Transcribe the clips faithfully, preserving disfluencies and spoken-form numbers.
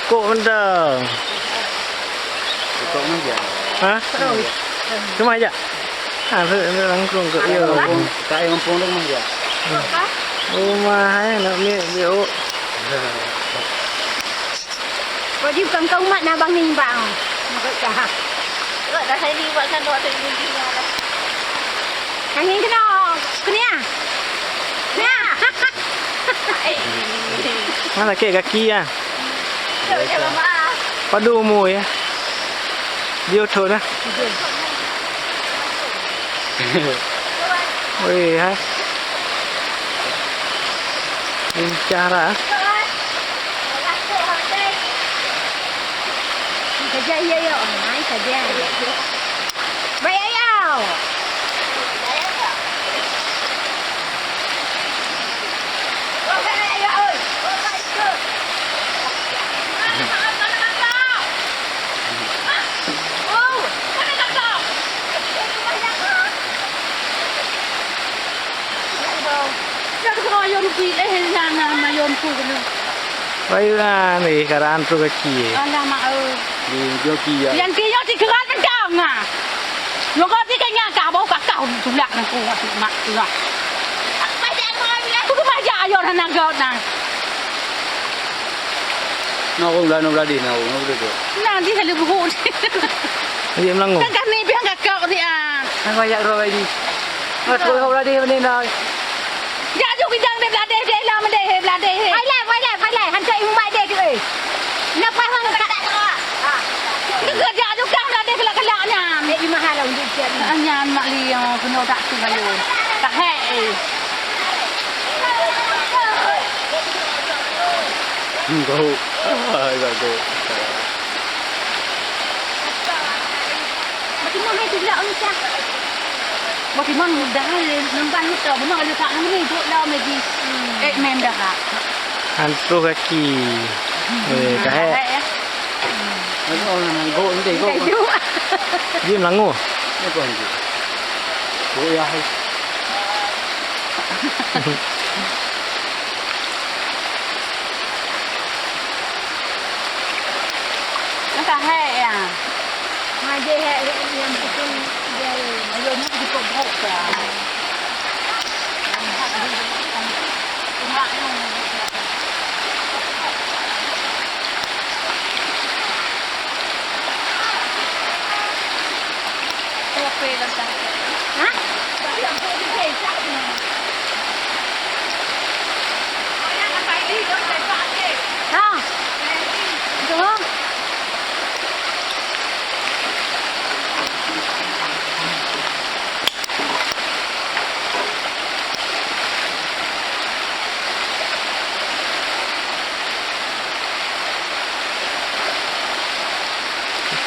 Kok benda. Kok mana dia? Ha? Rumah aja. Ha, langsung ke. Iya. Tak yang kampung tu rumah dia. Rumah, eh, nak ambil, ambil, oh. Kok di bukan kau mat nak bangun bang. Nak kah? Kok dah hari buat kan waktu ini dia dah. Angin kena. Kena. Nah. Mana kek kaki ya? Padu umur ya. Dia thot dah. Weh, ha. Lincah lah. Saja iya ya, oh, mai saja. Baik ayo. Bayu an, eh, karaan tu kaki, eh. Alah, mak, eh. Di joki, ya. Yang dia tiga mentang, ah. Nyokot tiga nyangka, bau kakak, tulak nak kuat, mak, tulak. Aku kemajak ayo, nak nagot, nah. Nah, orang belah, belah deh, nah, orang belah deh. Nah, dia selalu buhuk. Dia melanggung. Kan kami biar kakak, dia. Nak banyak roh lagi. Nak roh belah deh, benih, nah. Jak aju bidang deh, beladeh deh, lah meudeh, beladeh. Hai leh, hai leh, hai leh. Hanco ibu mai deh tu, eh. Lepas orang tak. Geujak aju kah beladeh kelak-kelak nyan. Dek di mahal lah untuk siap ni. Ah, nyan mak liya kena tak tu lalu. Tak hek, eh. Hmm, bau. Ah, bau. Bagaimana hai tidak, Ucah? Bagaimana dah, eh, nembang ni tau, benar ada tak nama ni, duduk dah, Maggi. Eh, main dah, Kak. Hantu kaki. Eh, kahek. Kahek, ya. Ada orang nanggung nanti, kok. Kayu. Dia melanggur. Apa nanti? Oh, ya, hai. Masa hai ya? Majé hai yang betul dia. Ayo, ni kita buka.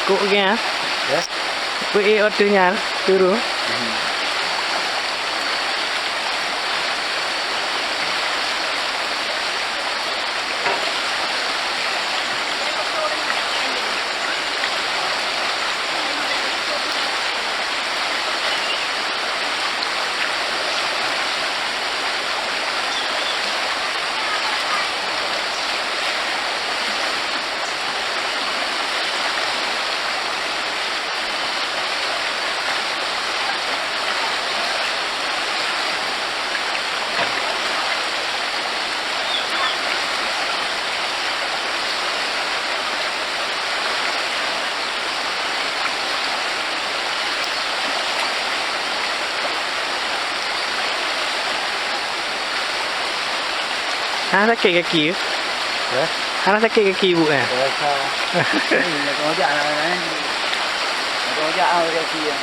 Kok lagi, ha? Ya. Kok, eh, otoh nyan turun. Hmm. Hana sakét gaki? Hah? Hana sakét gaki ibu, eh? Tak rasa. Hmm, nak ngajak anak-anak, eh. Nak ngajak ah, gaki, eh.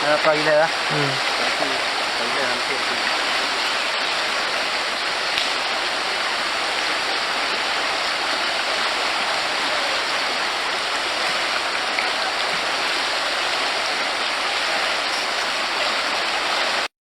Dah lapar gila lah. Hmm. Gaki. Lapar gila, hampir tu.